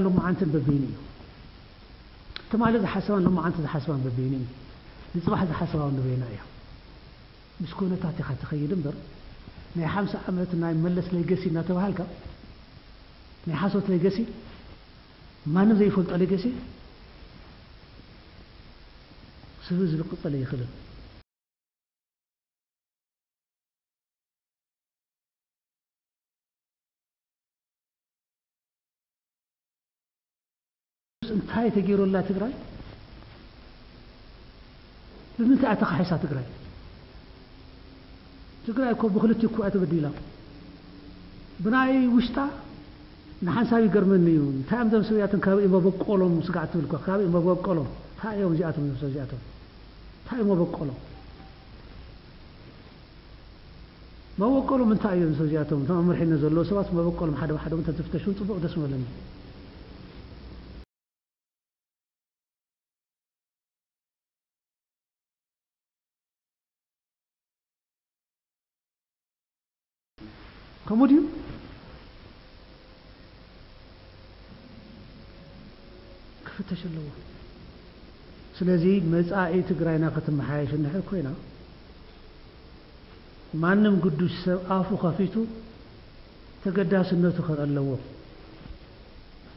ሎመዓንትን በበይኑ እዩ። ትማሊ ዝሓሰባን ሎመዓንቲ ዝሓሰባን በበይኑ እዩ። ንፅባሕ ዝሓሰባ እውን በበይና እያ። ምስ ኩነታት ኢኻ ትኸይድ እምበር፣ ናይ ሓምሳ ዓመት ናይ መለስ ሌገሲ እናተባሃልካ፣ ናይ ሓሶት ሌገሲ፣ ማንም ዘይፈልጦ ሌገሲ፣ ስብ ህዝቢ ክቕፅል ኣይኽእልን። እንታይ ተገይሩላ ትግራይ? ብምንታይ እያ ተኻሒሳ ትግራይ? ትግራይ እኮ ብክልቲኡ እኮ እያ ተበዲላ። ብናይ ውሽጣ ንሓንሳብ ይገርመኒ እዩ። እንታይ እዮም እዞም ሰብያትን ካበይ መበቆሎም ስጋዕ ትብል እኮ፣ ካበይ መበቆሎም? እንታይ እዮም እዚኣቶም እዞም ሰብ እዚኣቶም? እንታይ እዮም መበቆሎም? መበቆሎም እንታይ እዮም እዞም እዚኣቶም? እቶም ኣብ መሪሕነት ዘለዉ ሰባት መበቆሎም ሓደ ብሓደ እውን ተዝፍተሹ ጽቡቕ ደስ ምበለኒ። ከምኡ ድዩ? ክፍተሽ ኣለዎ። ስለዚ መጻኢ ትግራይና ክትመሓየሽ እንድሕር ኮይና፣ ማንም ግዱስ ሰብ ኣፉ ከፊቱ ተገዳስነቱ ከርኢ ኣለዎ።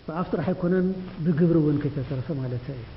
ብኣፍ ጥራሕ ኣይኮነን፣ ብግብሪ እውን ከይተተረፈ ማለት እዩ።